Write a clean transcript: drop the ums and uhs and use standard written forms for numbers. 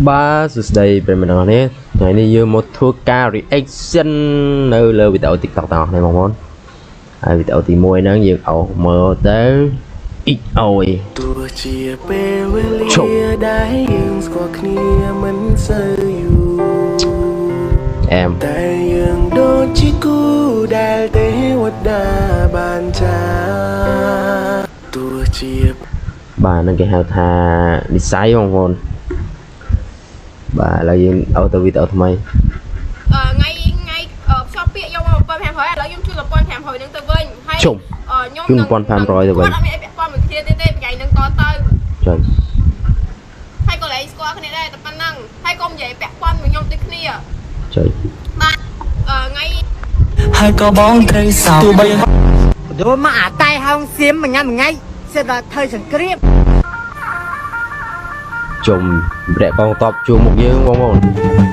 បាទសួស្តីប្រិយមិត្តទាំងអស់គ្នាថ្ងៃនេះយើងមកធ្វើការ reaction នៅលើវីដេអូ TikTok ទាំងអស់គ្នាបងប្អូនហើយវីដេអូទី1ហ្នឹងយើងអោសមើលទៅអ៊ីកអយ ទោះជាពេលវេ ឈប់ លាដែលយើងស្គាល់គ្នាមិនសូវយូរ អែម តែយើងដូចជាគូដែលទេវតាបានចាទោះជា បាទហ្នឹងគេហៅថានិស័យបងប្អូនបាទឥឡូវយើងអោទៅវីដេអូថ្មី ថ្ងៃថ្ងៃភ្ជាប់ពាក្យយកមក1500ឥឡូវខ្ញុំជួយ1500ហ្នឹងទៅវិញហើយ ជុំ ខ្ញុំ ជូន1500ទៅវិញ គាត់អត់មានអីពាក់ព័ន្ធមួយគ្នាទេទេថ្ងៃហ្នឹងតទៅ ចុច ហើយក៏លែងស្គាល់គ្នាដែរតែប៉ុណ្ណឹងហើយកុំនិយាយពាក់ព័ន្ធមួយខ្ញុំដូចគ្នា ចុច បាទថ្ងៃ ហើយក៏បងត្រូវសោកទោះបី ដូរមកអាតែហោងសៀមមួយថ្ងៃមួយថ្ងៃសិតតែធ្វើសង្គ្រាម ជុំរកកងតបជួមុខយើងបងប្អូន